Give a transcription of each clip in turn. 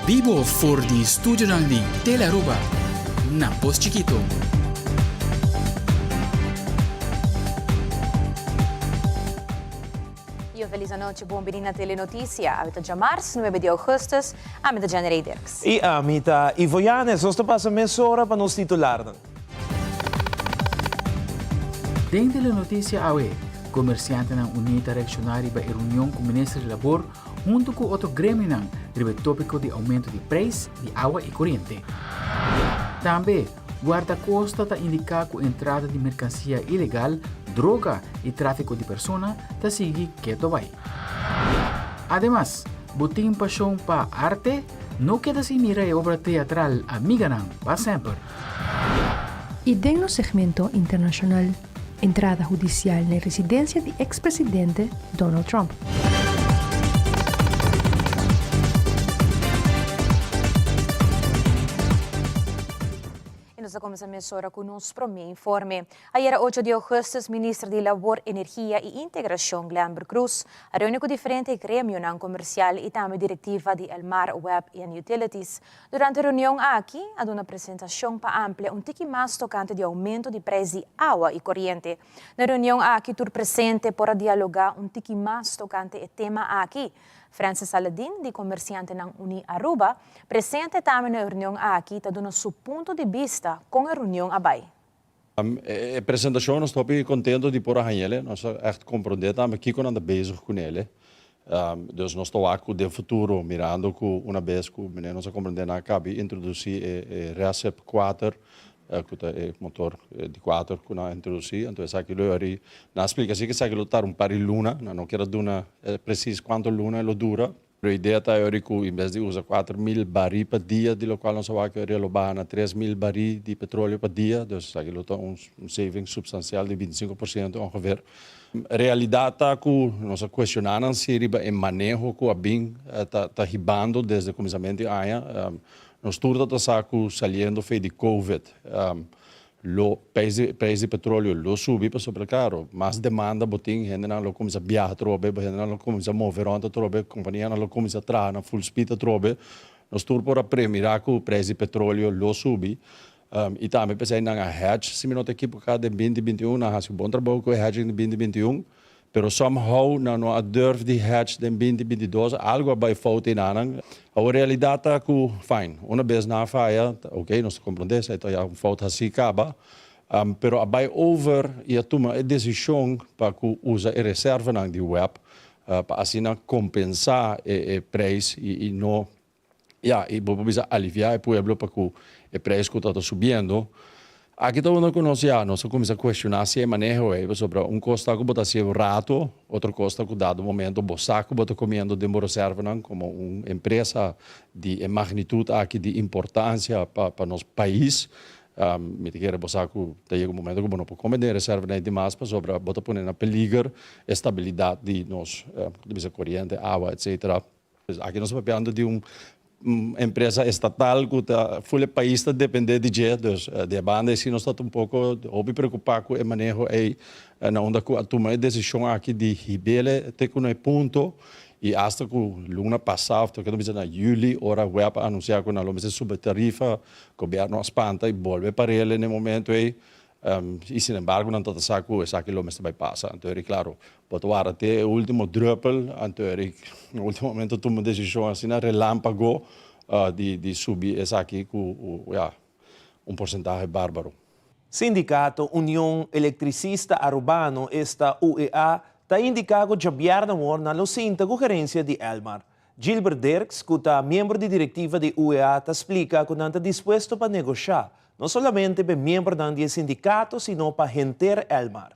Bibo for di studionan di Tele Aruba na Pos Chikito. Y un feliz anochi, bon bini na Telenoticia. Awe ta djamars, nuebe di augustus. Ami ta Jenny Ray Dirks. Y ami ta Ivo Yanes. Nos ta pasa mesora pa nos titularnan. Den Telenoticia awe, Comerciantenan Uní ta reacciona riba e reunion cu Minister di Labor hunto cu otro gremionan riba e topico di aumento di prijs di awa y coriente. Tambe, Guardacosta ta indica cu entrada di mercancia ilegal, droga y trafico di persona ta sigui keto bay. Ademas, bo tin pasion pa arte? No keda sin mira e obra teatral Amiganan pa Semper. Y den nos segmento internacional, entrada hudicial na e residencia di ex presidente Donald Trump. Y nos ta cuminsa mesora cu nos prome informe. Ayera ocho di augustus Minister di Labor, Energia y Integracion Glenbert Croes a reuni cu diferente gremionan comercial y tambe directiva di Elmar, Web en Utilities. Durante e reunion aki a duna presentacion pa amplia un tiki mas tocante di aumento di prijs di awa y coriente. Na e reunion aki tur presente por a dialoga un tiki mas tocante e tema aki. Francis Saladin di Comerciantenan Uní Aruba, presente tambe na e reunion aki ta duna su punto di bista con e reunion a bay. E presentacion nos ta hopi contento di por a hañ'ele, nos a echt comprende tambe kico nan ta bezig cunele. Dus nos ta wak cu den futuro mirando cu una bes cu mene nos a comprende nan a cabi introduci e Recip kuater cu ta e motor di kuater cu nan a introduci, anto esaki lo yori, nan a splica si cu esaki lo tar un par di luna, nan no kier a duna precies cuanto luna e lo dura. Pero idea ta yori cu en bes di usa 4000 barí pa dia di locual nos a wak yori lo baha na 3000 barí di petroleo pa dia, dus esaki lo ta un saving substancial di 25% ongeveer. Realidad ta cu nos a cuestiona nan si riba e maneho cu a bin ta hibando desde cuminsamento di aña. Nos tur ta ta sa cu saliendo fe di covid Lo prijs di petroleo lo subi pasobra claro, mas demanda bo tin, hendenan lo cuminsa biaha atrobe, hendenan lo cuminsa move rond atrobe, companianan lo cuminsa traha na full speed atrobe. Nos tur por a premira cu prijs di petroleo lo subi y tambe p'esey nan a hedge, si mi no ta ekiboca, den binti binti un, nan a haci un bon trabou cu e hedging di binti binti un. Pero somehow nan no a durf di hedge den binti binti dos, algo a bai fout einanan. Awor realidad ta cu, fine, una bes nan a faya, ok, nos ta comprende, esai ta ya un fout haci caba, pero a bai over y a tuma e decision pa cu usa e reservanan di web pa asina compensa e prijs y no Ya, y bo por bisa alivia e pueblo pa cu e prijs cu ta ta subiendo. Aki ta unda cu nos ya, nos a cuminsa cuestiona si e maneho ey, pasobra un cos ta cu bo ta haci un rato, otro cos ta cu dado momento bo sa cu bo ta comiendo den bo reservanan como un empresa di e magnitud aki di importancia pa pa nos pais. Mi ta kere bo sa cu ta yega un momento cu bo no por come den e reservanan ey dimas pasobra bo ta pone na peliger e stabilidad di nos, bisa coriente, awa, etcetera. Aki nos ta papiando di un empresa estatal ku ta ful e pais ta depende di dje, dus di e banda ei si nos ta un poko hopi preokupa ku e maneho ei na unda ku a tuma e desishon aki di hib'el te ku na e punto i asta ku luna pasa òf ta bisa na yüli ora web a anunsia ku nan lo mester subi tarifa gobièrnu a spanta i bolbe par'el na e momento ei. I sin embargo nan ta ta sa ku esaki lo mester bai pasa. Anto eri klaro, bo ta warda te e ultimo drùpel, anto eri na ultimo momento tuma un desishon asina relámpago di di subi esaki ku ya un porsentahe bárbaro. Sindikato Union Elektricista Arubano, esta UEA, ta indiká ku djabièrnè awor nan lo sinta ku gerensia di Elmar. Gilbert Dirks, ku ta miembro di direktiva di UEA, ta splika ku nan ta dispuesto pa negoshá, no solamente p'e miembronan di e sindikato sino pa henter Elmar.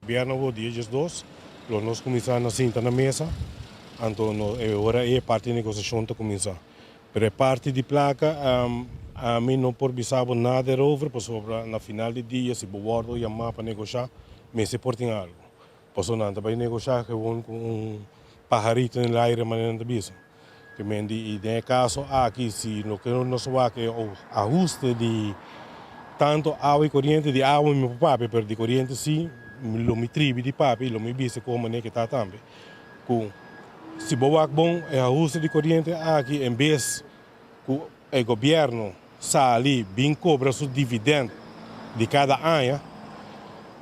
Bierna bo dia 12 lo nos kuminsá na sinta na mesa, anto no e ora ei e parti di negosiashon ta kuminsá. Pero e parti di plaka ami no por bisa bo nada erover pasobra na final di dia si bo wòrdu yamá pa negoshá mester por tin algu. Pasobra nan ta bai negoshá gewoon ku un paharito den el aire manera nan ta bisa. Ke men di i den e kaso aki si loke nos wak e ahuste di tanto awa i koriente, di awa mi por papia pero di koriente si lo mi tribi di papia i lo mi bisa kon manera ke ta tambe. Ku si bo wak bon e ahuste di koriente aki en bes. Ku e gobièrnu sali bin kobra su dividend di kada aña,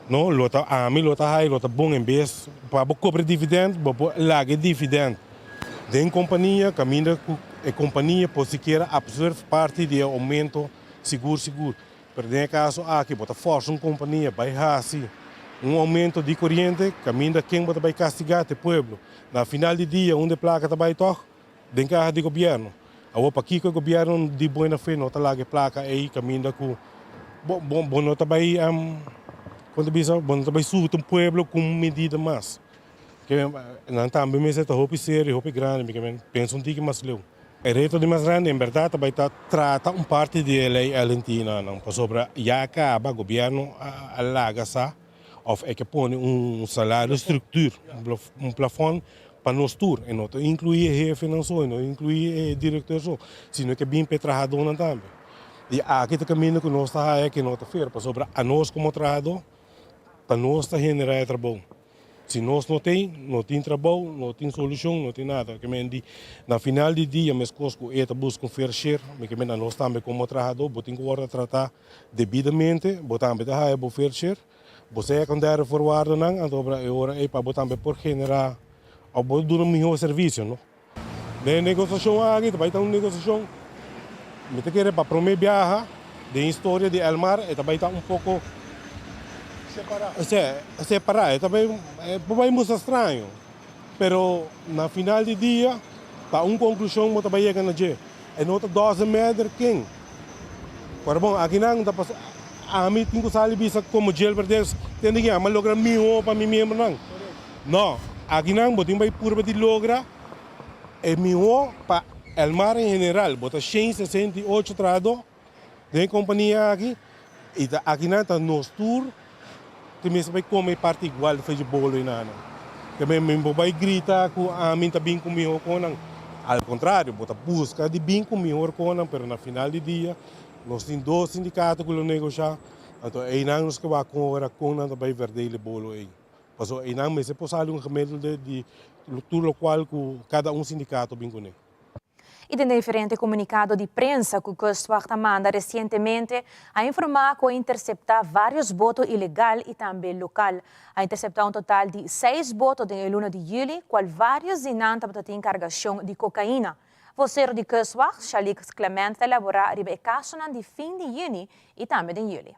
no, lo ta ami lo ta hay lo ta bon en bes pa bo kobra dividend bo por laga e dividend den kompania kaminda ku e kompania por sikiera absorve parti di e oumento sigur sigur. Pero den e kaso aki bo ta forsa un kompania bai hasi un oumento di koriente kaminda ken bo ta bai kastigá ta e pueblo. Na final di dia unda e plaka ta bai tòg? Den kaha di gobièrnu. Awor pakiko e gobièrnu di buena fe no ta laga e plaka ei kaminda ku bo bo bo no ta bai kon ta bisa bo no ta bai suta un pueblo ku un medida mas. Ke nan tambe mester ta hopi serio hopi grandi mi ke men pensa un tiki mas leu. E reto di mas grandi en bèrdat ta bai ta trata un parti di e lei LNT nan pasobra ya a kaba gobièrnu a laga sa Of e ke pone un salario structuur, un plafond pa nos tur. E no ta inclui e hefenan so, e no inclui e directeur so, sino ke bin pa e trahadónan tambe. I aki ta kaminda ku nos ta haya ke no ta fair, pasobra anos komo trahadó, ta nos ta generá e trabou. Si nos no tin, no tin trabou, no tin solushon, no tin nada. Ke men di, na final di dia, meskos ku e ta buska un fair share, mi ke men anos tambe komo trahadó, bo tin ku wòrdu tratá Debidamente, bo tambe ta haya bo fair share, bo secundaire voorwaardennan, anto obra e ora ei pa bo tambe por genera of bo duna un mihor servicio, no. Den e negociacion aki ta bay ta un negociacion, mi ta kere pa prome biaha den historia di Elmar e ta bay ta un poco separa, e ta bay, e por bay mustra straño, pero na final di dia ta un conclusion bo ta bay yega na dje. E no ta doesn't matter ken. Pero bon, akinan ta pasa, ami tin ku sali bisa komo Gilbert Dirks tende ki ami a logra mihó pa mi miembronan. No, akinan bo tin bai purba di logra e mihó pa Elmar en general. Bo ta 168 trahadó den e kompania aki i ta akinan ta nos tur tin mester bai kome parti igual di fechi bolo i nana. Te men mi bo bai grita ku ami ta bin ku mihor konan. Al kontrario, bo ta buska di bin ku mihor konan, pero na final di dia nos tin dos sindikato ku lo negoshá, anto einan nos ke wak kon ora kon nan ta bai verdeel e bolo ei. Pasobra einan mester por sali un gemiddelde di tur lokual ku kada un sindikato bin kuné. I den diferente komunikado di prensa ku Kustwacht a manda resientemente a informá ku a interseptá vários boto ilegal i tambe lokal. A interseptá un total di seis boto den e luna di yüli, kual vários di nan tabata tin kargashon di kokaina. Vosero di Kustwacht, Shalik Clement ta elaborá riba e kasonan di fin di yüni i tambe den yüli.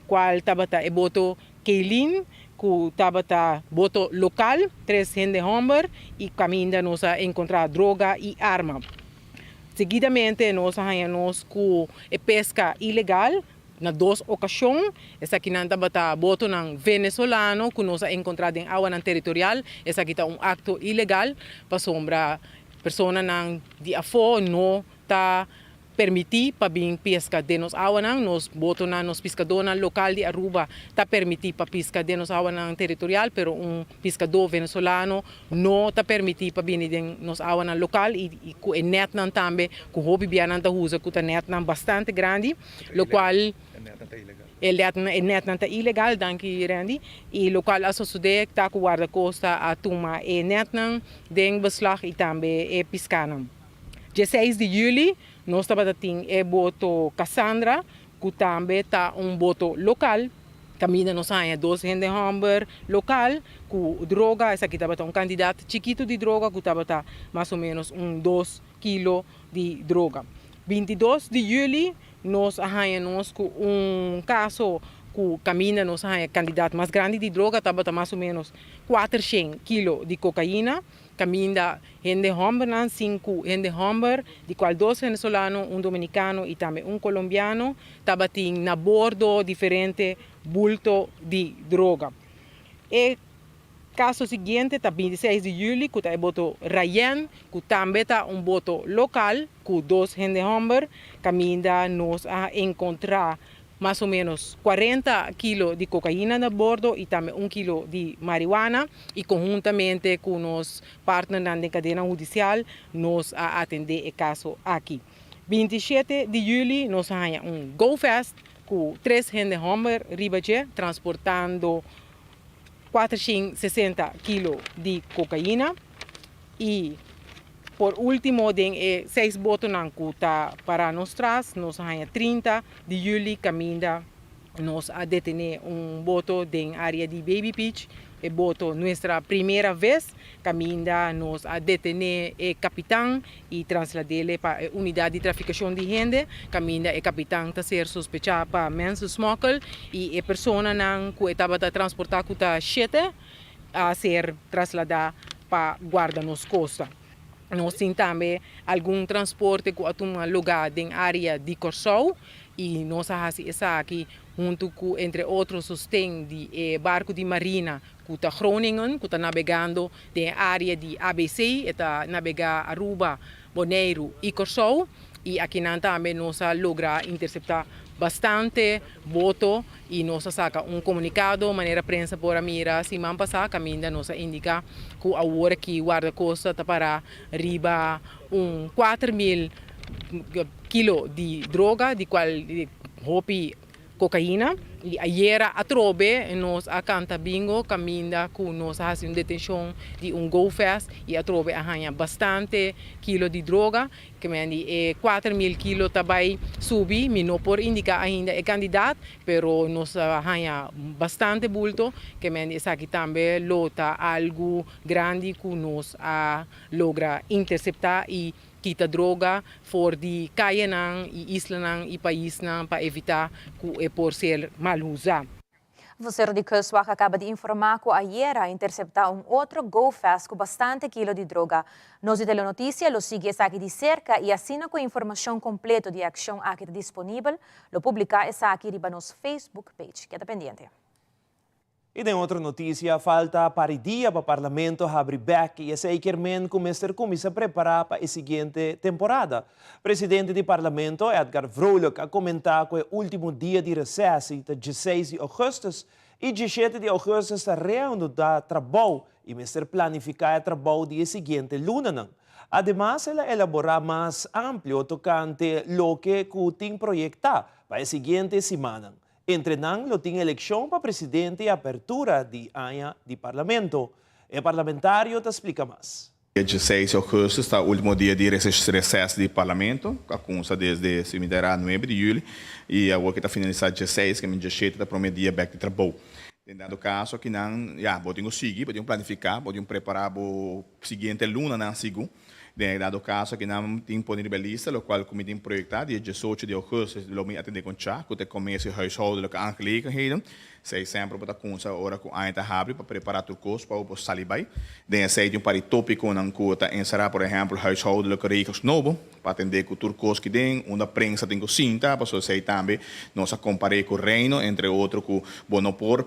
Cual tabata e boto Keylin cu tabata boto local, tres hende homber y caminda nos a encontra droga y arma. Seguidamente nos a haya nos cu e pesca ilegal na dos ocasion, esakinan tabata botonan venezolano cu nos a encontra den awanan territorial, esaki ta un acto ilegal pasobra personanan di afo no ta permití pa bin pesca den nos awanan, nos botonan, nos piscadónan local di Aruba ta permití pa pisca den nos awanan territorial, pero un piscadó venezolano no ta permití pa bini den nos awanan local y cu e netnan tambe cu hopi bia nan ta usa cu ta netnan bastante grandi, locual e netnan ta ilegal, danki Randy, y locual a sosode ta cu Guardacosta a tuma e netnan den beslag y tambe e piscanan. Dieseis di yüli nos tabata tin e boto Cassandra ku tambe ta un boto lokal. Kaminda nos haña dos hende hòmber lokal ku droga. Esaki tabata un kantidat chikitu di droga ku tabata mas o ménos un dos kilo di droga. 22 di yüli nos a haña nos ku un kaso ku kaminda nos a haña kantidat mas grandi di droga tabata mas o ménos kuatershen kilo di kokaina. Kaminda hende hòmbernan, sinku hende hòmber, di kual dos venezolano, un dominikano i tambe un kolombiano, tabatin na bordo diferente bulto di droga. E kaso siguiente ta 26 di yüli ku ta e boto Rayen, ku tambe ta un boto lokal ku dos hende hòmber, kaminda nos a enkontrá mas o menos 40 kilo di kokaina na bordo i tambe un kilo di marihuana i konhuntamente ku nos partnernan den kadena hudisial nos a atendé e kaso aki. 27 di yüli nos a haña un Go Fast ku tres hende hòmber riba dje transportando 460 kilo di kokaina i. Por último den e seis botonan ku ta pará nos tras, nos a haña 30 di yüli kaminda nos a detené un boto den área di Baby Beach, e boto Nuestra Primera Vez, kaminda nos a detené e kapitan i traslad'é pa e unidat di trafikashon di hende, kaminda e kapitan ta ser sospechá pa mensensmokkel i e personanan ku e tabata transportá ku ta shete a ser trasladá pa Guarda Nos Kosta. Nos tin tambe algun transporte ku a tuma lugá den área di Kòrsou i nos a hasi esaki huntu ku entre otro sosten di e barku di marina ku ta Groningen ku ta nabegando den e área di ABC, e ta nabegá Aruba, Boneiru i Kòrsou i akinan tambe nos a logra interseptá bastante boto i nos a saka un komunikado manera prensa por a mira siman pasá kaminda nos a indiká ku awor aki Wardakosta ta pará riba un 4000 kilo di droga di kual hopi kokaina i ayera atrobe nos a kanta bingo kaminda ku nos a hasi un detenshon di un go fast i atrobe a haña bastante kilo di droga. Ke men di e 4000 kilo ta bai subi, mi no por indiká ainda e kandidat, pero nos a haña bastante bulto, ke men di esaki tambe lo ta algu grandi ku nos a logra interseptá i kita droga for di kayanan i islanan i paisnan pa evitá ku e por ser mal usá. Vocero di Kustwacht a caba di informa cu ayera a intercepta un otro go-fast cu bastante kilo di droga. Nos di Telenoticia lo sigui esaki di cerca y asina cu informacion completo di e accion aki ta disponibel, lo publica esaki riba nos Facebook page. Keda pendiente. I den otro notisia, falta par di dia pa Parlamento habri bek i esei kier men ku mester kuminsá prepará pa e siguiente temporada. Presidente di Parlamento, Edgar Vrolijk, a komentá ku e último dia di resesi ta 16 di ougùstùs i 17 di ougùstùs ta reanudá trabou i mester planifiká e trabou di e siguiente lunanan. Ademas el a elaborá mas amplio tokante loke ku tin proyektá pa e siguiente simannan. Entre nan lo tin elekshon pa presidente i apertura di aña di Parlamento. E parlamentario ta splika mas. E 16 ougùstùs ta último dia di reses di Parlamento, ku a kumsa desde si mi ta erá 9 di yüli i awor ke ta finalisá 16, ke mi 17 ta promé dia bèk di trabou. Den dado kaso akinan, ya, bo tin ku sigui, bo tin ku planifiká, bo tin ku prepará bo siguiente lunanan sigun. Den e dado kaso akinan tin pone riba e lista lokual ku mi tin proyektá dia 18 di ougùstùs lo mi atendé kon cha ku ta e komersio huishoudelijke aangelegenheden. Esei semper bo ta kunsa ora ku aña ta habri pa prepará tur kos pa bo por sali bai. Den esei tin un par di tópikonan ku ta enserá por ehèmpel huishoudelijke regels nobo pa atendé ku tur kos ki den unda prensa tin ku sinta pasobra esei tambe nos a kompar'é ku Reino entre otro ku bo no por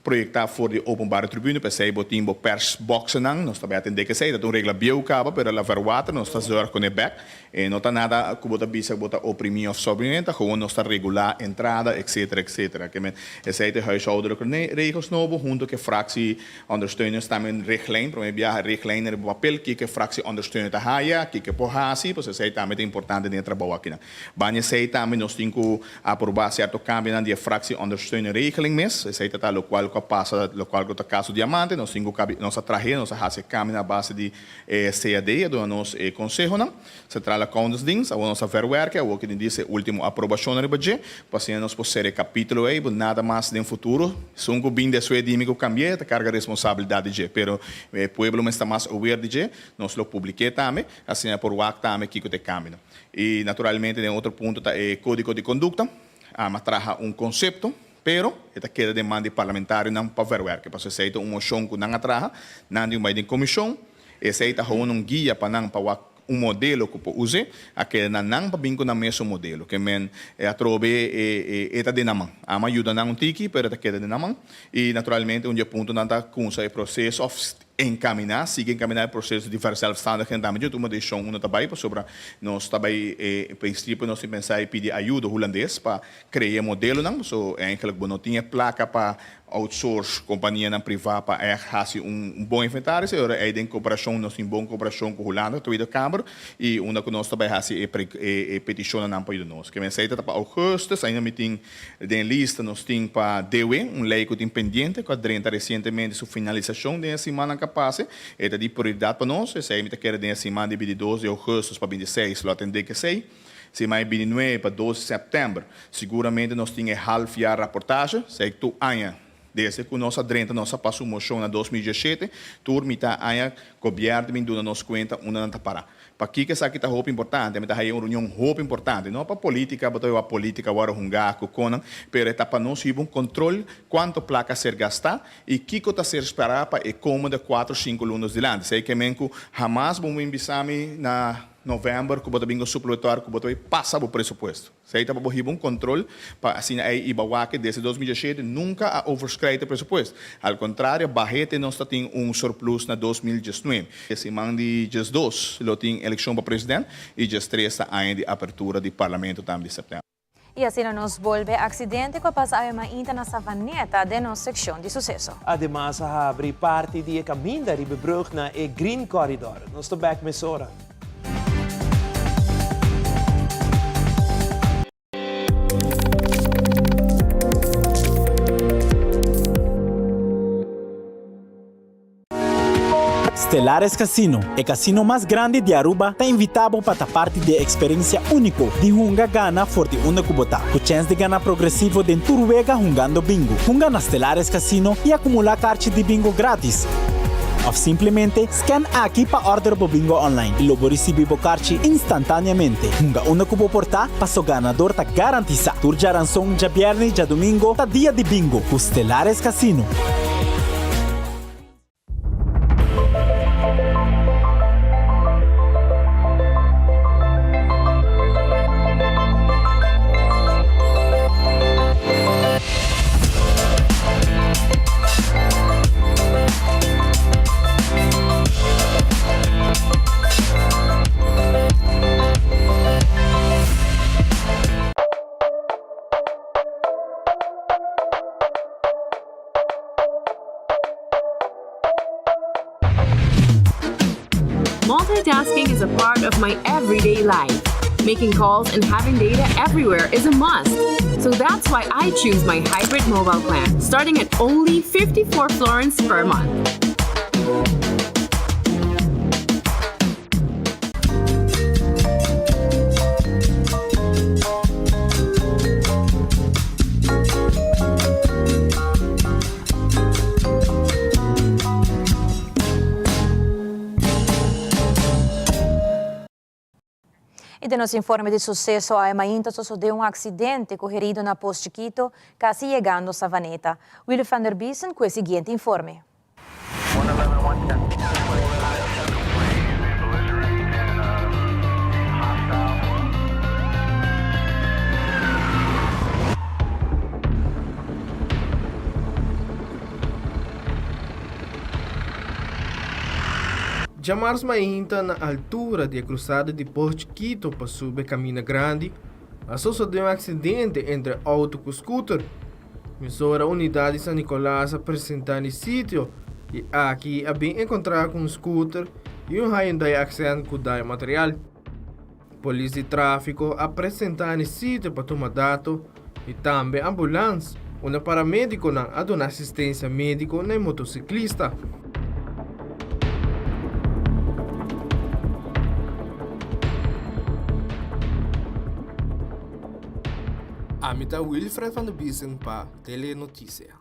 proyektá for di openbare tribune p'esei bo tin bo persboxennan nos ta bai atendé ku esei ta un regla bieu kaba pero la verwater nos ta zorg kuné bèk e no ta nada ku bo ta bisa ku bo ta oprimí òf sòbrimí ta gewoon nos ta regulá entrada etcetera etcetera ke men esei ta e huishoudelijke regels nobo hunto ku e fractie ondersteuners tambe un richtlijn promé biaha richtlijn riba papel kiko e fractie ondersteuner ta haya kiko e por hasi pues esei tambe ta importante den e trabou akinan. Banda esei tambe nos tin ku aprobá sierto kambionan di e fractie ondersteuning regeling mes. Esei ta ta lokual ku a pasa, lokual ku ta kaso Diamante. Nos tin ku kabi, nos a trah'é, nos a hasi e kambionan a base di e CAD a duna nos e konsehonan. Centrale Accountantsdienst, awor nos a verwerke, awor ki tin di e último aprobashonnan riba dje, pa asina nos por sera e kapítulo ei, bo nada mas den futuro. Esun ku bin despues di mi ku kambi'é ta karga responsabilidat di dje, pero e pueblo mester ta mas aware di dje. Nos lo publik'é tambe, asina por wak tambe kiko ta e kambionan. I naturalmente den otro punto ta e kódigo di kondukta. Ama traha un konsepto, pero e ta keda den man di parlamentarionan pa verwerke. Pasobra esei ta un moshon ku nan a traha, nan di un bai den komishon, esei ta hou un guia pa nan pa wak un modelo ku por us'é, a keda na nan pa bin ku nan mesun modelo. Ke men e atrobe e e ta den nan man. Ama yuda nan un tiki, pero e ta keda den nan man. I naturalmente un di e puntonan ta kumsa e proseso òf Encaminá, sigui encaminá e proceso di verzelfstandiging tambe dje tuma decision unda ta bay pasobra nos ta bay e principio nos tin pensa e pidi ayudo Hulandes pa crea e modelonan so eigenlijk bo no tin e placa pa. outsource kompanianan privá pa ègt hasi un bon inventario. E ora ei den koperashon nos tin bon koperashon ku Hulanda, Tweede Kamer, i unda ku nos ta bai hasi e e petishonnan pa yuda nos. Ke men esei ta pa ougùstùs, ainda mi tin den lista nos tin pa DW, un lei ku tin pendiente ku a drenta resientemente su finalisashon den e simannan ku a pasa. E ta di prioridat pa nos, esei mi ta kere den e siman di 22 di ougùstùs pa 26 lo atendé ku esei. Siman e 29 pa 2 di sèptèmber siguramente nos tin e half jaar raportage, esei tur aña desde ku nos a drenta nos a pasa un moshon na 2017, tur mitá aña gobièrnu ta bin duna nos kuenta unda nan ta pará. Pakiko esaki ta hopi importante? Mi ta haya un reunion hopi importante, no pa politica, bo ta wak politica wòrdu hungá ku konan, pero e ta pa nos hiba un control kuantu plaka a ser gastá i kiko ta ser sperá pa e komende kuatro sinku lunas dilanti. Esei ke men ku hamas bo bin bisa mi na novèmber ku bo ta bin ku suplementar ku bo ta bai pasa bo presupuesto. Esei ta pa bo hiba un control pa asina ei i bawake desde 2017 nunca a overschrijdt e presupuesto. Al contrario, bahete nos ta tin un surplus na 2019. E siman di 12 lo tin eleccion pa president y 13 ta aña di apertura di parlamento tambe di september. Y asina nos bolbe accidente cu a pasa awe mainta na Savaneta den nos seccion di suceso. Ademas a habri parti di e caminda riba e brug na e Green Corridor. Nos ta bek mesora. Stellares Casino, e casino mas grandi di Aruba, ta invita bo pa ta parti di e experiencia unico di hunga gana for di unda cu bo ta, cu chens di gana progresivo den tur wega hungando bingo. Hunga na Stellares Casino y acumula carchi di bingo gratis. Of simplemente scan aki pa order bo bingo online y lo bo ricibi bo carchi instantaneamente. Hunga unda cu bo por ta, paso ganador ta garantisa. Tur djaranson, djabierne y djadomingo ta dia di bingo cu Stellares Casino. Multitasking is a part of my everyday life. Making calls and having data everywhere is a must. So that's why I choose my hybrid mobile plan, starting at only 54 florins per month. Y den nos informe di suceso awe mainta sosode un accidente cu herido na Pos Chiquito, casi yegando Savaneta. Willy van der Biesen cu e siguiente informe. Djamars mainta na altura di e krusada di Pos Chikito pa subi e Kamina Grandi a sosode un aksidente entre outo ku skuter. Mesora unidat di San Nicolas a presenta na e sitio y aki a bin encontra cu un scooter y un Hyundai Accent cu daño material. Polis di trafico a presenta na e sitio pa tuma dato y tambe ambulans unda paramediconan a duna asistencia medico na e motociclista. Ami ta Wilfred van der Biesen pa Telenoticia.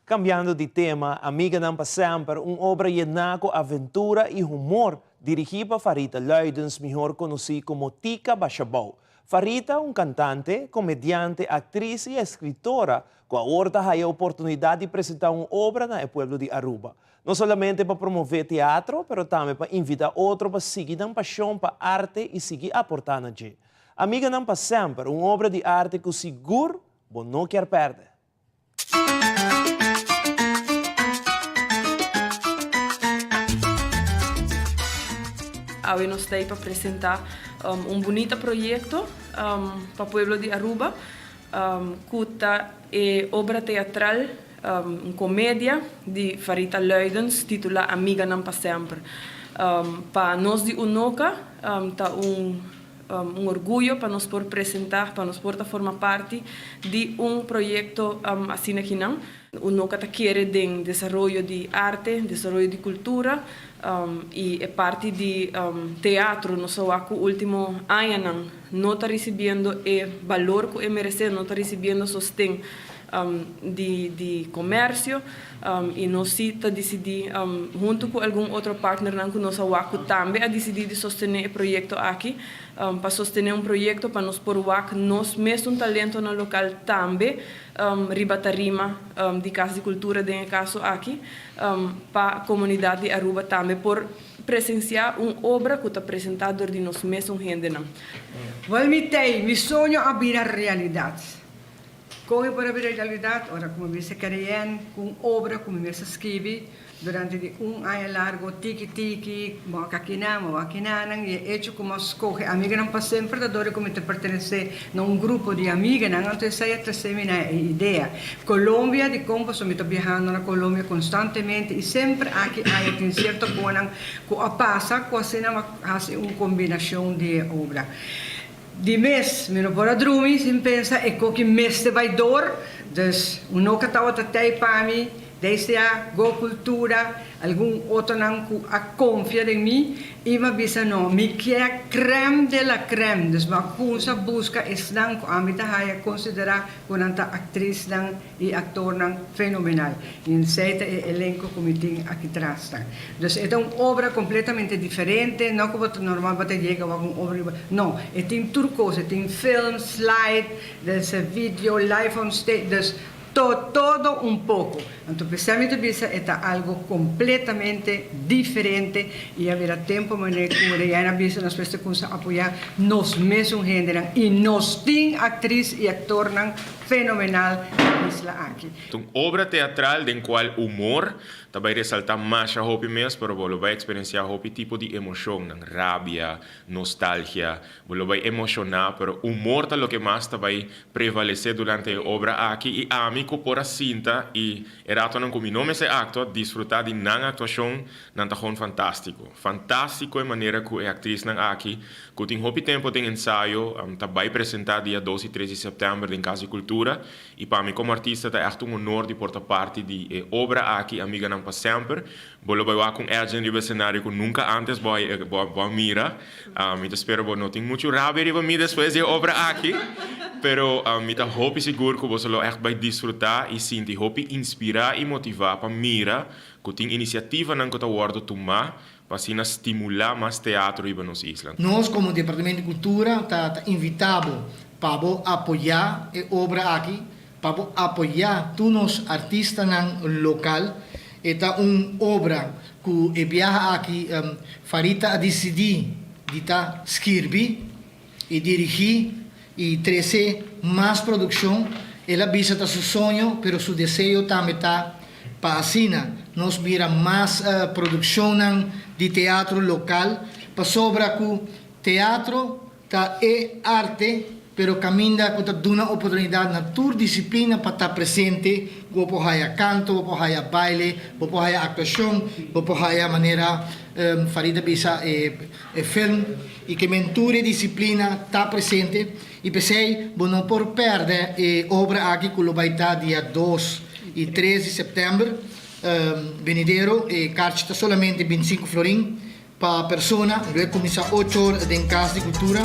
Cambiando di tema, Amiganan pa Semper, un obra yená cu aventura y humor, dirigí pa Farita Luidens, mihor conocí como Tica Bashabou. Farita, un cantante, comediante, actriz y escritora cu awor ta haya oportunidad di presenta un obra na e pueblo di Aruba. No solamente pa promove teatro, pero tambe pa invita otro pa sigui nan pasion pa arte y sigui aporta na dje. Amiganan pa Semper, un obra di arte cu sigur bo no kier perde. Awe nos ta pa presenta un bunita proyecto pa pueblo di Aruba, cu ta e obra teatral, un comedia di Farita Luidens titula Amiganan pa Semper. Pa nos di UNOCA ta un un orguyo pa nos por presenta, pa nos por ta forma parti di un proyecto asina akinan. UNOCA ta kere den desaroyo di arte, desaroyo di cultura y e parti di teatro nos a wak cu ultimo añanan no ta ricibiendo e balor cu e merece, no ta ricibiendo sosten di comercio y nos si ta dicidi hunto cu algun otro partnernan cu nos a wak cu tambe a dicidi di sostene e proyecto aki pa sostene un proyecto pa nos por wak nos mesun talentonan local tambe riba tarima di Cas di Cultura den e caso aki pa comunidad di Aruba tambe por presencia un obra cu ta presenta dor di nos mesun hendenan. Wel mi tei, mi soño a bira realidad. Con e por a bira realidad? Ora cu mi mester kerien cu un obra cu mi mester skibi durante di un aña largo tiki tiki, bo a kakinan, bo a kinanan y e hecho cu mi a scoge amiganan pa semper ta dor cu mi ta pertenece na un grupo di amiganan, anto esey a trece mi na e idea. Colombia, dicon? Pasobra mi ta biahando na Colombia constantemente y semper aki aya tin cierto conan cu a pasa cu asina mi a haci un combinacion di e obra. Di mes, mi no por a drumi sin pensa e koki mester bai dor, dus un noka tabata tei pa mi, DCA, Go Cultura, algun otronan ku a konfia den mi i mi a bisa no, mi kier crème de la crème, dus mi a kumsa buska esnan ku ami ta haya konsiderá ku nan ta aktrisnan i aktornan fenomenal. I esei ta e elenko ku mi tin aki tras ta. Dus e ta un obra kompletamente diferente, no ku bo ta normal bo ta yega wak un obra riba, no, e tin tur kos, e tin film, slide, des video, live on stage, dus to todo un poko. Anto p'esei mi ta bisa e ta algo kompletamente diferente i a bira tempu manera ku Reyana a bisa nos mester kumsa apoyá nos mesun hendenan i nos tin aktris i aktornan fenomenal na isla aki. Ta un obra teatral den cual humor ta bay resalta masha hopi mes, pero bo lo bay experiencia hopi tipo di emocionnan, rabia, nostalgia, bo lo bay emociona, pero humor ta loke mas ta bay prevalece durante e obra aki y ami cu por a sinta y e ratonan cu mi no mester actua, disfruta di nan actuacion, nan ta gewoon fantastico. Fantastico e manera cu e actrisnan aki, cu tin hopi tempo den ensayo, ta bay presenta dia dos y tres di september den Cas di Cultura. Y pa mi como artista ta echt un honor di por ta parti di e obra aki, Amiganan pa Semper. Bo lo bay wak un Edjean riba escenario cu nunca antes bo a mira. Mi ta spera bo no tin mucho rabia riba mi despues di e obra aki, pero mi ta hopi sigur cu boso lo echt bay disfruta y sinti hopi inspira y motiva pa mira cu tin iniciativanan cu ta wordo tuma pa asina stimula mas teatro riba nos isla. Nos como Departamento di Cultura ta ta invita bo pa bo apoya e obra aki, pa bo apoya tur nos artistanan local. E ta un obra cu e biaha aki Farita a dicidi di ta skirbi y dirigi y trece mas produccion. El a bisa ta su soño, pero su deseo tambe ta pa asina nos mira mas produccionnan di teatro local, pasobra cu teatro ta e arte, pero caminda cu ta duna oportunidad na tur disciplina pa ta presente, cu bo por haya canto, bo por haya baile, bo por haya actuacion, bo por haya manera Farida bisa e film y ke men tur e disciplina ta presente y p'esey bo no por perde e obra aki cu lo bay ta dia dos y tres di september venidero. E karchi ta solamente binticinco florin pa persona. Lo e cuminsa ocho or den Cas di Cultura.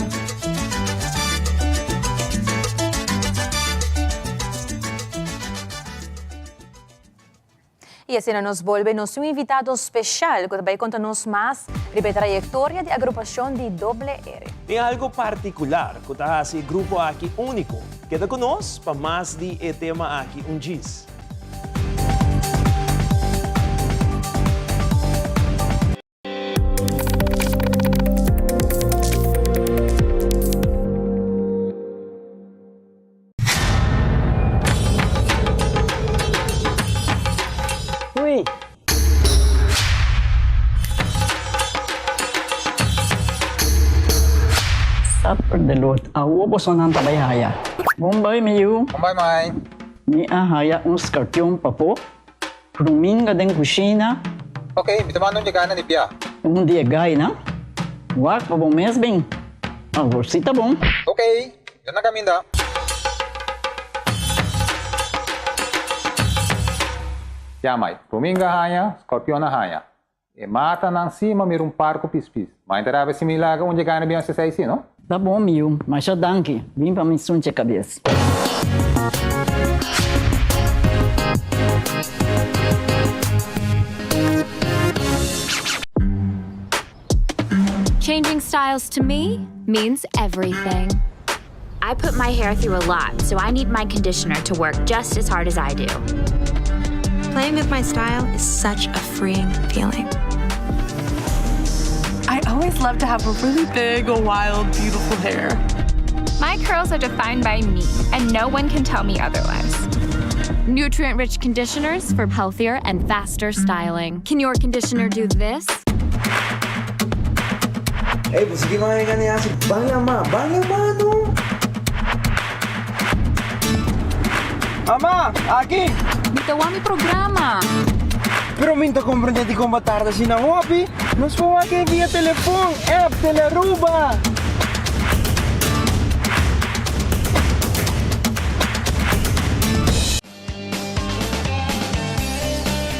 Y asina nos bolbe nos un invitado special cu ta bay conta nos mas riba e trayectoria di agrupacion di Doble R. Tin algo particular cu ta haci e grupo aki unico. Keda cu nos pa mas di e tema aki un djis. De lot, awo bosonan ta bai haya. Bon bai, mi yu. Bon bai, mai. Mi a haya un skarpion papo, pruminga den kushina. Ok, mi ta manda un dje gainan di bia. Un di e gainan? Wak pa bo mes bin. Awor si ta bon. Ok, mi ta na kaminda. Ya, mai. Pruminga a haña, skorpion a haña. E matanan si ma mira un par ku pispis. Ma inta rabia si mi laga un dje gana bin hasi esei si, no? Ta bon mi yu, masha danki. Bin pa mi sunche kabes. Changing styles to me means everything. I put my hair through a lot, so I need my conditioner to work just as hard as I do. Playing with my style is such a freeing feeling. I always love to have a really big, wild, beautiful hair. My curls are defined by me, and no one can tell me otherwise. Nutrient rich conditioners for healthier and faster styling. Can your conditioner do this? Ey, boso ki manga gana hasi? Ban yama, ban yama no! Mama, aki! Mi ta wak mi programa. Pero mi n'ta comprende dikon bo tarda asina hopi. Nos por wak e via telefon, app, Telearuba.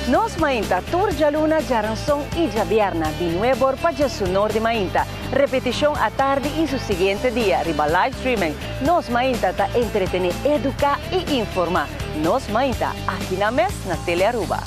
Nos Mainta tur djaluna, djaranson i djabierna di nuebor pa djasunor di mainta. Repetishon atardi i su siguiente dia riba live streaming. Nos Mainta ta entretene, eduka i informa. Nos Mainta, aki na mes na Telearuba.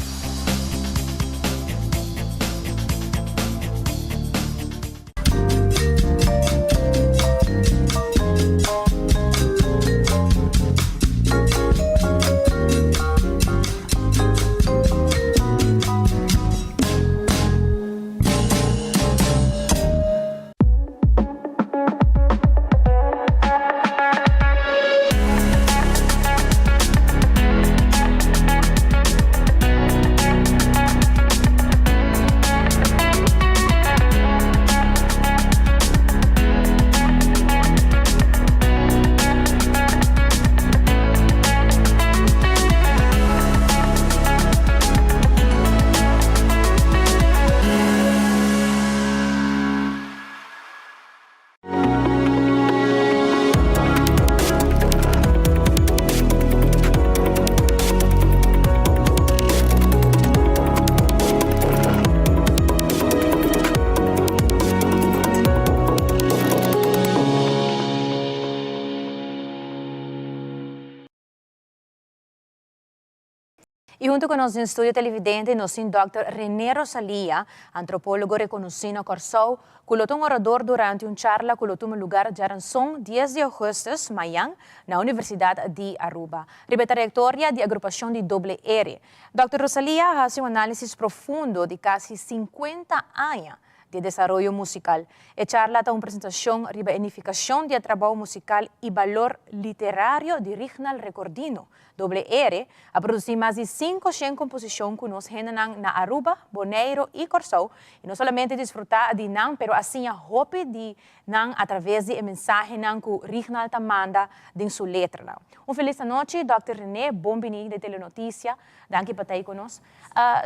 Y hunto cu nos den studio televidente nos tin Dòkter René Rosalia, antropólogo reconocí na Kòrsou, cu lo ta un orador durante un charla cu lo tuma lugar djaranson dies di augustus, mayan, na Universidad di Aruba. Riba e trayectoria di agrupacion di Doble R. Dòkter Rosalia a haci un análisis profundo di casi cincuenta aña di e desaroyo musical. E charla ta un presentacion riba e nificacion di e trabou musical y balor literario di Rignald Recordino, Doble R a produci mas di 500 composicion cu nos hendenan na Aruba, Boneiro y Corsou y no solamente disfruta di nan pero a siña hopi di nan a traves di e mensahenan cu Rignald ta manda den su letranan. Un feliz anochi Dòkter Rene, bon bini den Telenoticia, danki pa ta ahi cu nos.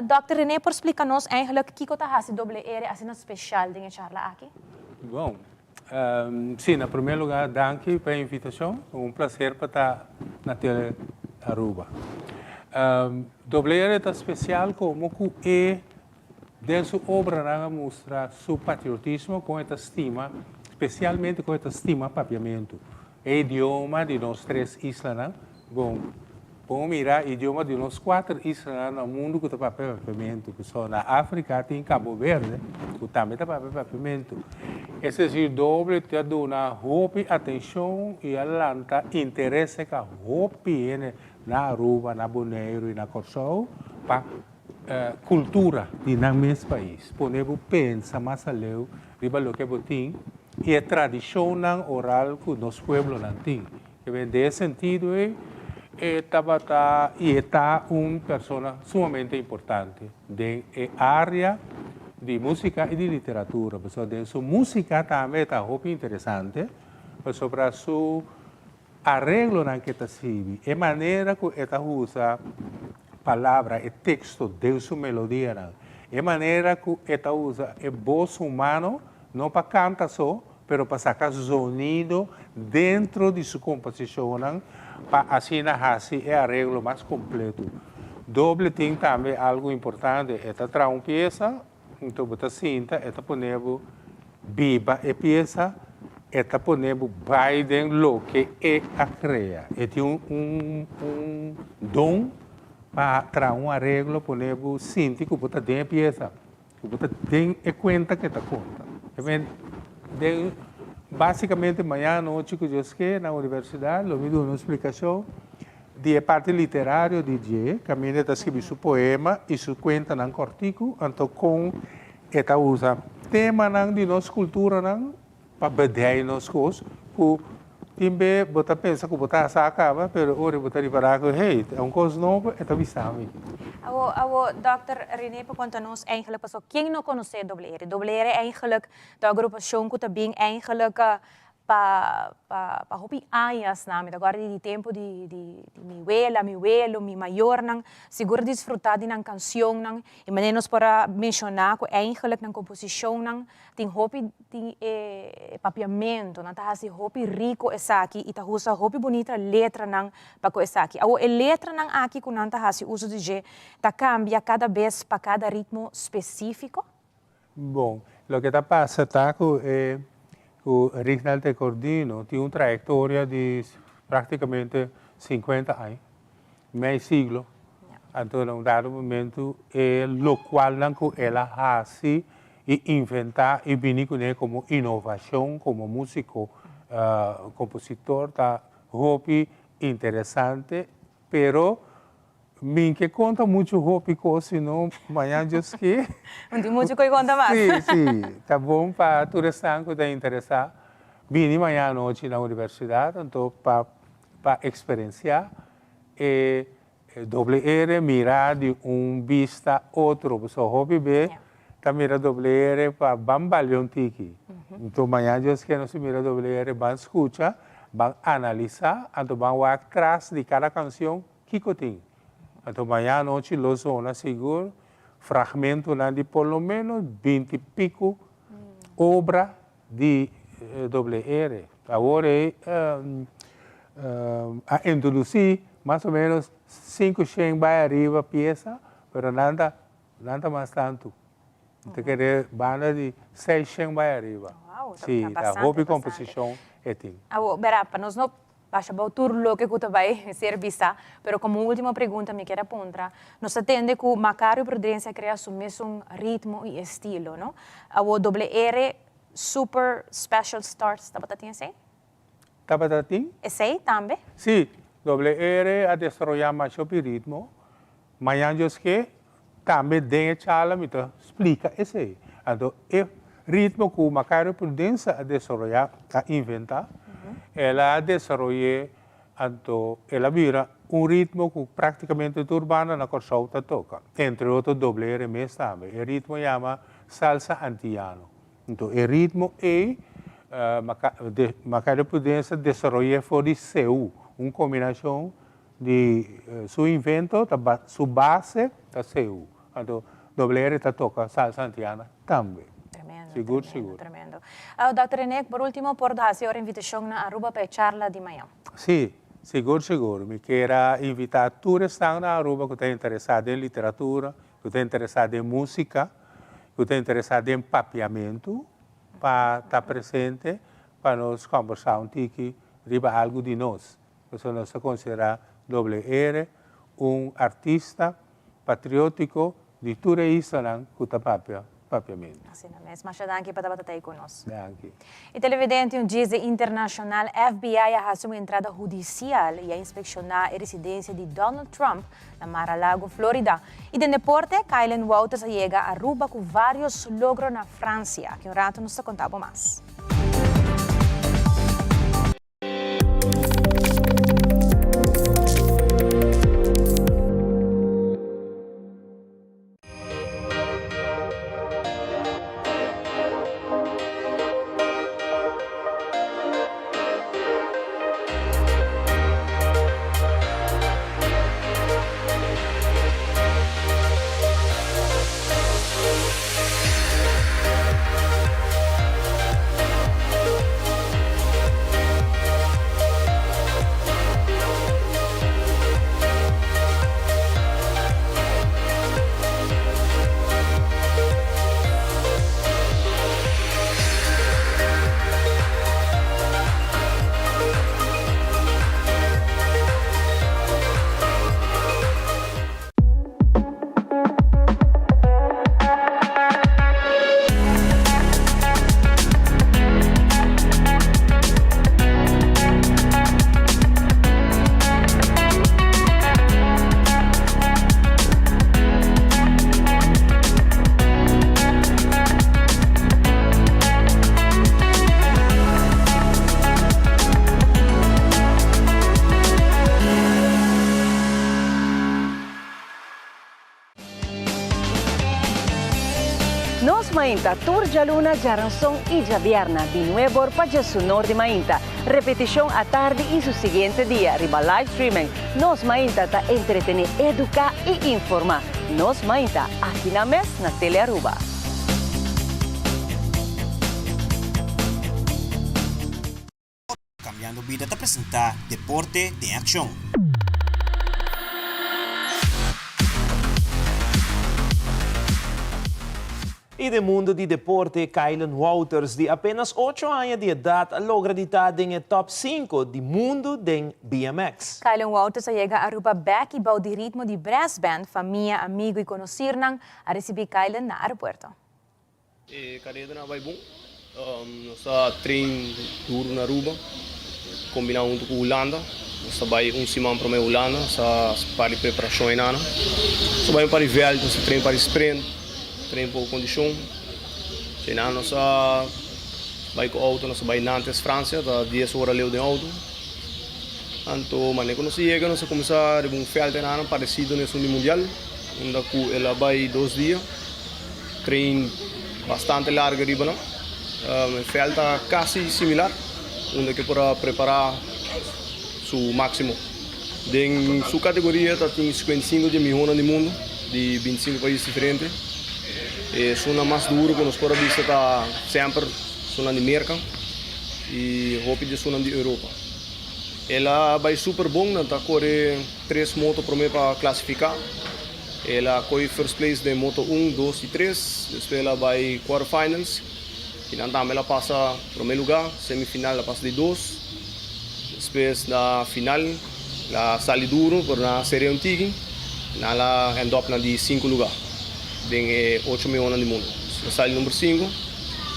Dòkter Rene por splica nos eigenlijk kico ta haci Doble R asina special den e charla aki? Bon, Sí, na promé lugá danki pa e invitashon. Un plaser pa ta na Tele Aruba. Doble R ta spesial komo ku e den su obranan a mustra su patriotismo kon e ta stima, spesialmente kon e ta stima papiamentu, e idioma di nos tres islanan. Bon, bon mira idioma di nos kuater islanan na mundu ku ta papia papiamentu, ku so na Afrika tin Kabo Berde ku tambe ta papia papiamentu. Es desir doble ta duna hopi atenshon i a lanta interes serka hopi hende na Aruba, na Boneiru i na Kòrsou pa kultura di nan mes pais. Pone bo pensa mas aleu riba loke bo tin i e tradishonnan oral ku nos pueblonan tin. Den e sentido ei, e tabata i e ta un persona sumamente importante den e área di músika i di literatura. Pasobra den su músika tambe e ta hopi interesante. Pasobra su areglonan ku e ta skibi, e manera ku e ta usa palabra, e teksto den su melodianan, e manera ku e ta usa e bos humano, no pa kanta so, pero pa saka zonido dentro di su komposishonnan pa asina hasi e areglo mas kompleto. Doble tin tambe algu importante, e ta traha un piesa, Anto bo ta sinta, e ta pone bo biba e piesa, e ta pone bo bai den loke e a krea. E tin un un un don pa traha un areglo, pone bo sinti ku bo ta den e piesa, ku bo ta den e kuenta ku e ta konta. Den basikamente mañana anochi ku Dios ke na universidat lo mi duna un splikashon Di e parti literario di dje, kaminda e ta skibi su poema i su kuentanan kòrtiku, anto kon e ta usa temanan di nos kulturanan pa bedei nos kos ku tin be bo ta pensa ku bo ta sa kaba, pero ora bo ta ripará ku hey, ta un kos nobo e ta bisa mi. Awo, awo, dòkter Rene por konta nos eigenlijk paso ken no konosé Doble R? Doble R eigenlijk ta un agrupashon ku ta bin eigenlijk Pa pa pa hopi añas nan, mi ta acorda di tempo di di di mi wela, mi welo, mi mayornan, sigur a disfruta di nan cancionnan y manera nos por a menciona cu eigenlijk nan composicionnan tin hopi tin e papiamento, nan ta haci hopi rico esaki y ta usa hopi bunita letranan pa cu esaki. Awor e letranan aki cu nan ta haci uso di dje ta cambia cada bes pa cada ritmo specifico? Bon, loke ta pasa ta ku e ku Rignald Tecordino tin un trayektoria di praktikamente sinkuenta aña, mei siglo. Anto na un dado momento e lokualnan ku el a hasi i inventá i bini kuné komo inovashon komo músiko, kompositor ta hopi interesante, pero Mi ke konta muchu hopi kos sino mañan Dios ke. Un tin muchu koe konta mas. Si, si. Ta bon pa tur esnan ku ta interesá bini mañan anochi na universidat anto pa pa eksperensiá e doble R mirá di un bista otro. Pasobra hopi be ta mira doble R pa ban balia un tiki. Anto mañan Dios ke nos mira doble R ban skucha, ban analisá anto ban wak tras di kada kanshon Kiko tin? Anto maña anochi lo zona sigur fragmentonan di por lo menos binti pico obra di WR. Awor e a introduci mas o menos sinku shen bai ariba piesa, pero nan ta nan ta mas tantu. Ta kere banda di seis shen bai ariba. Si, ta hopi composicion e tin. Awor, bera, pa nos no Basha bou tur loke ku ta bai ser bisa, pero komo ultimo pregunta mi kier a puntra, nos ta tende ku Macario Prudencia a krea su mesun ritmo i estilo, no? Awor Doble R Super Special Stars tabata tin esei? Tabata tin? Esei tambe? Si, Doble R a desaroyá masha hopi ritmo. Mañan Dios ke, tambe den e charla mi ta splika esei. Anto e ritmo ku Macario Prudencia a desaroyá, a inventá, el a desaroy'é, anto el a bira un ritmo ku práktikamente tur banda na Kòrsou ta toka, entre otro Doble R mes tambe. E ritmo yama salsa antiyano. Anto e ritmo ei Macario Prudencia desaroy'é for di Seú, un kombinashon Di su invento ta su base ta seu. Anto Doble R ta toca salsa antiana tambe. Tremendo, Sigur, tremendo, sigur. tremendo. Dòkter René, por ultimo por haci ora invitacion na Aruba pa e charla di mañan. Si, sigur, sigur. Mi kier a invita tur esnan na Aruba cu ta interesa den literatura, cu ta interesa den musica, cu ta interesa den papiamento pa ta presente pa nos combersa un tiki riba algo di nos. Pasobra nos ta konsiderá Doble R un artista patriótiko di tur e islanan ku ta papia papiamentu. Asina mes. Masha danki pa tabata ta ei ku nos. Danki. E televidente un djis de internashonal FBI a hasi un entrada hudisial i a inspekshoná e residensia di Donald Trump na Mar-a-Lago, Florida. I den deporte, Kaylen Wouters a yega Aruba ku vários logro na Fransia. Aki un rato nos ta konta bo mas. Mainta tur djaluna, djaranson i djabierna di nuebor pa djesunor di mainta. Repetishon atardi i su siguiente dia riba live streaming. Nos Mainta ta entretené, eduká i informá. Nos Mainta, aki na mes na Telearuba. Cambiando Bida ta presenta Deporte den Accion. Y den mundo di deporte, Kylen Wouters di apenas ocho aña di edad a logra di ta den e top cinco di mundo den BMX. Kylen Wouters a yega Aruba bek y bou di ritmo di brass band, famia, amigo y conocirnan a ricibi Kylen na aeropuerto. E kareda a bai bon. Nos ta train duru na Aruba, kombiná huntu ku Hulanda. Nos ta bai un siman promé Hulanda, nos ta hasi par di preparashon einan. Nos ta bai un par di vèlt, nos ta train par di sprint, train poko kondishon. Einan nos a bai ku outo, nos a bai Nantes, Fransia, ta dies ora leu den outo. Anto manera ku nos a yega nos a kuminsá riba un vèlt einan paresido na esun di mundial, unda ku el a bai dos dia. Train bastante largo riba nan. E veld ta casi similar, unda ke por a prepara su maximo. Den su categoria ta tin 55 di e mihonan di mundo, di 25 pais diferente. Esunnan mas duro cu nos por a bisa ta semper esunnan di Merca y hopi di esunnan di Europa. El a bay super bon, nan ta core tres moto prome pa clasifica. El a koe first place den moto un, dos y tres, despues el a bai quarter finals y nan tambe el a pasa prome luga, semifinal el a pasa di dos, despues na final el a sali duro pero nan a seria un tiki, nan a end up na di sinku luga den e ocho mihornan di mundo. El a sali number sinku,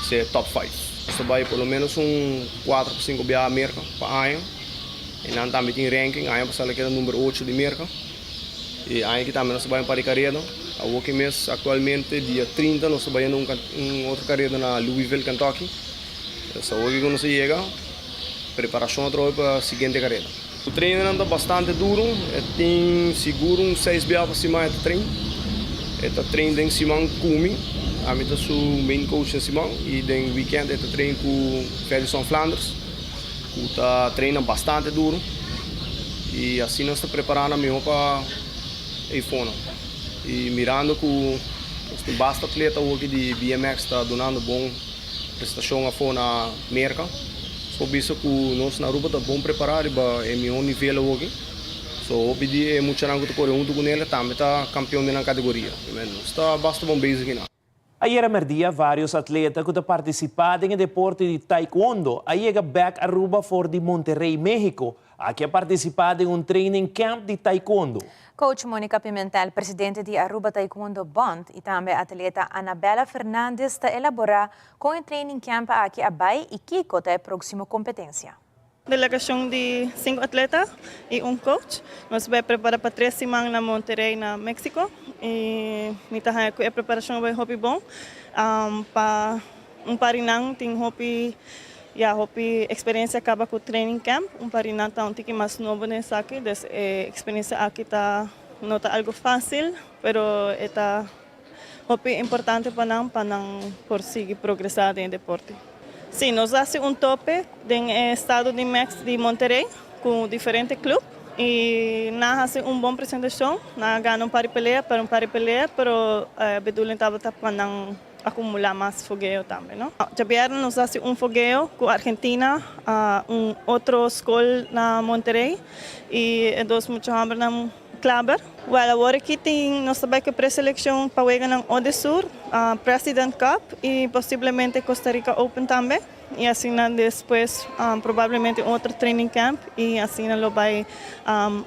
esei e top five. Nos ta bai por lo menos un cuatro pa sinku biaha Merca pa aña y nan tambe tin ranking, aña pasa el a keda number ocho di Merca. E aña aki tambe nos ta bai un par di kareda. Awor ki mes aktualmente dia 30 nos ta bai un un otro kareda na Louisville, Kentucky. Pues awor ki ku nos a yega, preparashon atrobe pa siguiente kareda. E trainernan ta bastante duro, e tin sigur un seis biaha pa siman e ta train. E ta train den siman ku mi, ami ta su main coach den siman i den weekend e ta train ku Ferguson Flanders. Ku ta traina bastante duro y asina nos ta prepara nan miho pa eyfonan. Y mirando ku nos tin basta atleta awoki di BMX ta dunando bon prestacion afo na Merca, nos por bisa ku nos na Aruba ta bon prepara riba e miho nivel awoki. So hopi di e muchanan ku ta kore hunto ku nel tambe ta campeon den nan categoria. Nos ta basta bon bezig hina. Ayera merdia varios atleta cu ta participa den e deporte di Taekwondo a yega bek Aruba for di Monterrey, Mexico. Aki a participa den un training camp di Taekwondo. Coach Monica Pimentel, presidente di Aruba Taekwondo Bond y tambe atleta Anabella Fernandez ta elabora con e training camp aki a bay y kico ta e proximo competencia. Delegacion di cinco atleta y un coach. Nos bay prepara pa tres siman na Monterrey na Mexico y mi ta haya cu e preparacion a bay hopi bon. Pa un par di nan tin hopi ya hopi experiencia caba cu training camp, un par di nan ta un tiki mas nobo den esaki, dus e experiencia aki ta no ta algo facil pero e ta Hopi importante pa nan pa nan por sigui progresá den e deporte. Sí, nos a hasi un tope den e estado di Mex di Monterrey ku diferente club i nan a hasi un bon presentashon. Nan a gana un par di pelea, pero un par di pelea, pero e bedoeling tabata pa nan akumulá mas fogeo tambe, no. Djabièrnè nos a hasi un fogeo ku Argentina, un otro skol na Monterrey i e dos mucha hòmbernan Klaber. Wel awor aki tin nos ta bai ku e preselekshon pa weganan Odesur, President Cup i posiblemente Costa Rica Open tambe. I asina despues probablemente un otro training camp i asina lo bai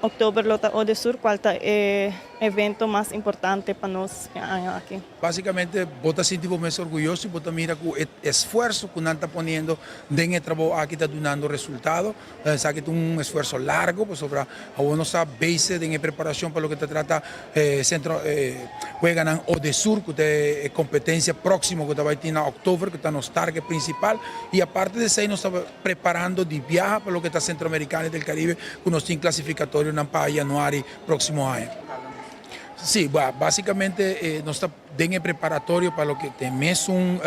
oktober lo ta Odesur kual ta e evento mas importante pa nos e aña aki. Básicamente bo ta sinti bo mes orguyoso y bo ta mira cu e esfuerso cu nan ta poniendo den e trabou aki ta dunando resultado. Esaki ta un esfuerso largo pasobra awor nos ta bezig den e preparacion pa loke ta trata centro weganan Odesur cu ta e competencia proximo cu ta bay tin na october cu ta nos target principal y aparte di esey nos ta preparando di biaha pa loke ta Centroamericano y del Caribe cu nos tin clasificatorionan pa januari proximo aña. Sí, básicamente nos ta den e preparatorio pa loke ta e mesun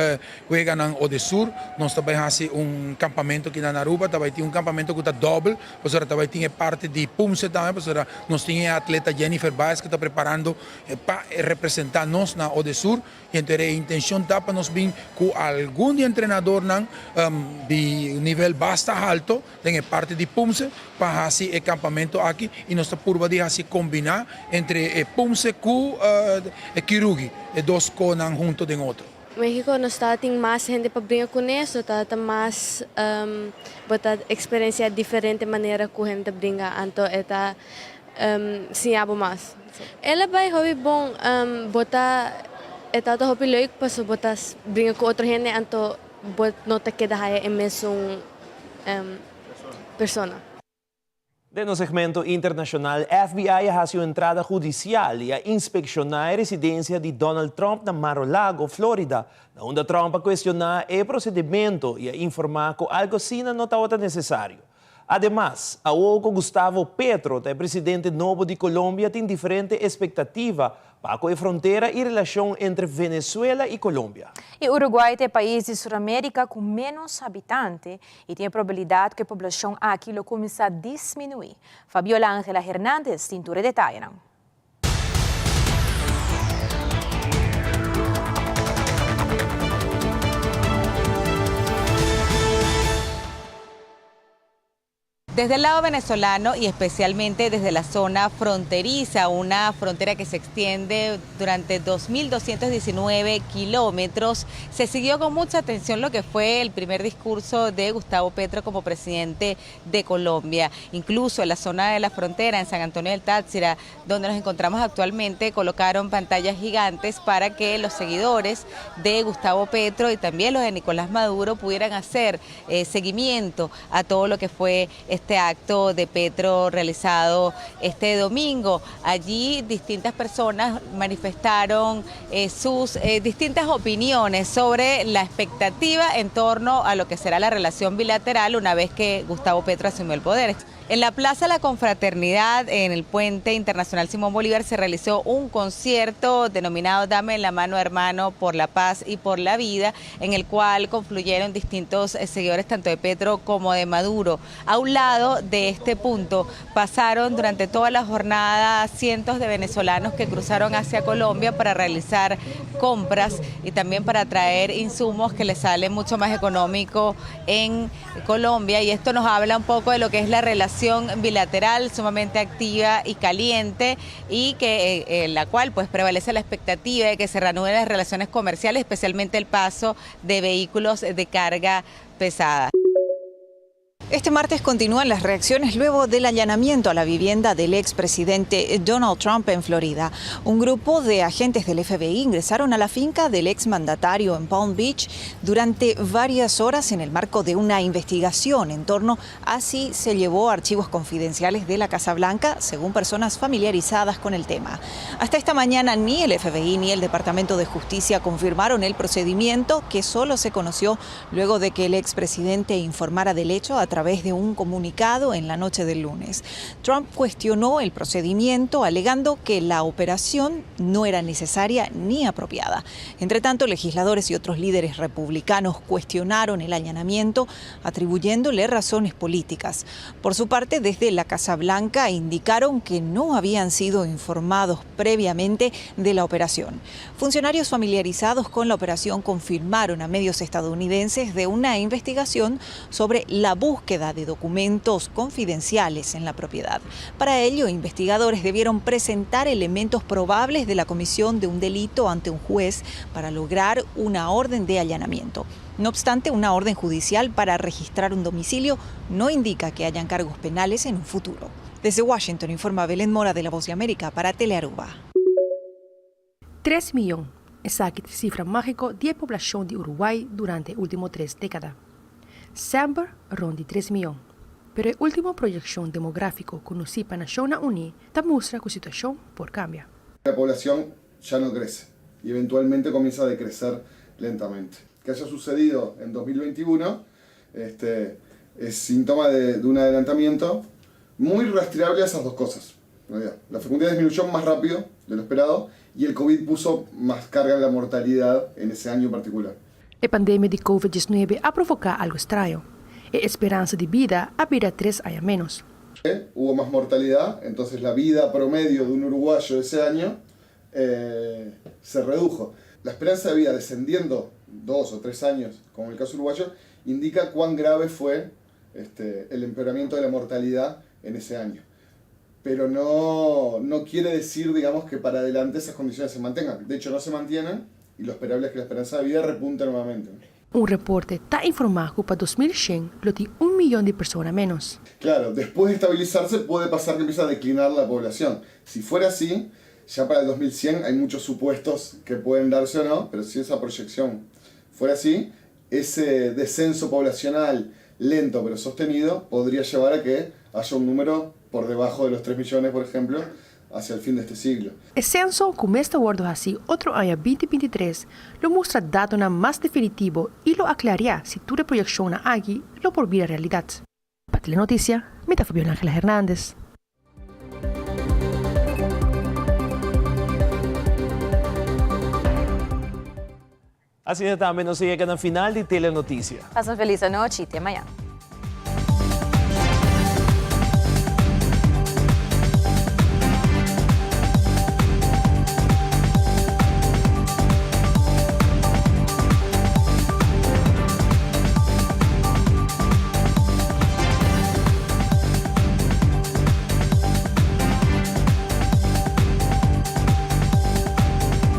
weganan Odesur. Nos ta bai hasi un campamento aki na Aruba, ta bai tin un campamento cu ta dobel, pasobra ta bai tin e parti di Pumse tambe, pasobra nos tin e atleta Jennifer Baez cu ta preparando pa representa nos na Odesur. Y entonces e intencion ta pa nos bin cu algun di entrenadornan di nivel basta halto den e parti di Pumse pa haci e campamento aki y nos ta purba di haci combina entre e Pumse cu e Kirugi, e dos conan hunto den otro. Mexico nos ta tin mas hende pa bringa cune, so ta ta mas bo ta experiencia diferente manera cu hende ta bringa anto e ta siña bo mas. El a bai hopi bon, bo ta e tabata hopi leuk pasobra bo ta bringa cu otro hende anto bo no ta keda haya e mesun persona. Den nos segmento internacional, FBI a haci un entrada hudicial y a inspecciona e residencia di Donald Trump na Mar-a-Lago, Florida, na unda Trump a cuestiona e procedimento y a informa cu algo asina no tabata necesario. Ademas, awor ku Gustavo Petro ta e presidente nobo di Colombia tin diferente espektativa pa ku e frontera i relashon entre Venezuela i Colombia. E Uruguay ta e pais di Suramérika ku ménos habitante i tin e probabilidat ku e poblashon aki lo kuminsá disminuí. Fabiola Angela Hernandez tin tur e detayenan. Desde el lado venezolano y especialmente desde la zona fronteriza, una frontera que se extiende durante 2.219 kilómetros, se siguió con mucha atención lo que fue el primer discurso de Gustavo Petro como presidente de Colombia. Incluso en la zona de la frontera, en San Antonio del Táchira, donde nos encontramos actualmente, colocaron pantallas gigantes para que los seguidores de Gustavo Petro y también los de Nicolás Maduro pudieran hacer eh, seguimiento a todo lo que fue este acto de Petro realizado este domingo. Allí distintas personas manifestaron eh, sus eh, distintas opiniones sobre la expectativa en torno a lo que será la relación bilateral una vez que Gustavo Petro asumió el poder. En la Plaza La Confraternidad, en el Puente Internacional Simón Bolívar, se realizó un concierto denominado Dame la mano hermano por la paz y por la vida, en el cual confluyeron distintos eh, seguidores tanto de Petro como de Maduro. A un lado de este punto pasaron durante toda la jornada cientos de venezolanos que cruzaron hacia Colombia para realizar compras y también para traer insumos que les salen mucho más económico en Colombia. Y esto nos habla un poco de lo que es la relación bilateral sumamente activa y caliente y que eh, en la cual pues prevalece la expectativa de que se reanuden las relaciones comerciales, especialmente el paso de vehículos de carga pesada. Este martes continúan las reacciones luego del allanamiento a la vivienda del expresidente Donald Trump en Florida. Un grupo de agentes del FBI ingresaron a la finca del exmandatario en Palm Beach durante varias horas en el marco de una investigación en torno a si se llevó archivos confidenciales de la Casa Blanca, según personas familiarizadas con el tema. Hasta esta mañana ni el FBI ni el Departamento de Justicia confirmaron el procedimiento que solo se conoció luego de que el expresidente informara del hecho a través de un comunicado en la noche del lunes. Trump cuestionó el procedimiento alegando que la operación no era necesaria ni apropiada. Entre tanto, legisladores y otros líderes republicanos cuestionaron el allanamiento, atribuyéndole razones políticas. Por su parte, desde la Casa Blanca indicaron que no habían sido informados previamente de la operación. Funcionarios familiarizados con la operación confirmaron a medios estadounidenses de una investigación sobre la búsqueda de documentos confidenciales en la propiedad. Para ello, investigadores debieron presentar elementos probables de la comisión de un delito ante un juez para lograr una orden de allanamiento. No obstante, una orden judicial para registrar un domicilio no indica que hayan cargos penales en un futuro. Desde Washington informa Belén Mora de La Voz de América para Telearuba. Tres miyon, esaki ta e sifra mágiko di e poblashon di Uruguay durante e último tres dékada. Semper rond di tres miyon. Pero e último proyekshon demográfiko konosí pa Nashonnan Uní ta mustra ku situashon por kambia. La población ya no crece y eventualmente comienza a decrecer lentamente. Que haya sucedido en 2021 este, es síntoma de, de un adelantamiento muy rastreable a esas dos cosas. En realidad, la fecundidad disminuyó más rápido de lo esperado y el COVID puso más carga en la mortalidad en ese año en particular. E pandemia di Covid 19 a provoca algo straño. E esperansa di bida a bira tres aña menos. Hubo más mortalidad, entonces la vida promedio de un uruguayo ese año eh, se redujo. La esperanza de vida descendiendo dos o tres años, como en el caso uruguayo, indica cuán grave fue este, el empeoramiento de la mortalidad en ese año. Pero no, no quiere decir, digamos, que para adelante esas condiciones se mantengan. De hecho, no se mantienen y lo esperable es que la esperanza de vida repunte nuevamente. Un reporte ta informa cu pa 2100 lo tin un miyon di persona menos. Claro, después de estabilizarse puede pasar que empiece a declinar la población. Si fuera así, ya para el 2100 hay muchos supuestos que pueden darse o no, pero si esa proyección fuera así, ese descenso poblacional lento pero sostenido podría llevar a que haya un número por debajo de los 3 millones, por ejemplo, hacia el fin de este siglo. E censo cu mester wordo haci otro aña 2023 lo mustra datonan mas definitivo y lo aclaria si tur e proyeccionnan aki lo por bira realidad. Pa Telenoticia, mi ta Fabiola Angela Hernandez. Asina tambe nos a yega na final di Telenoticia. Pasa un feliz anochi y te mañana.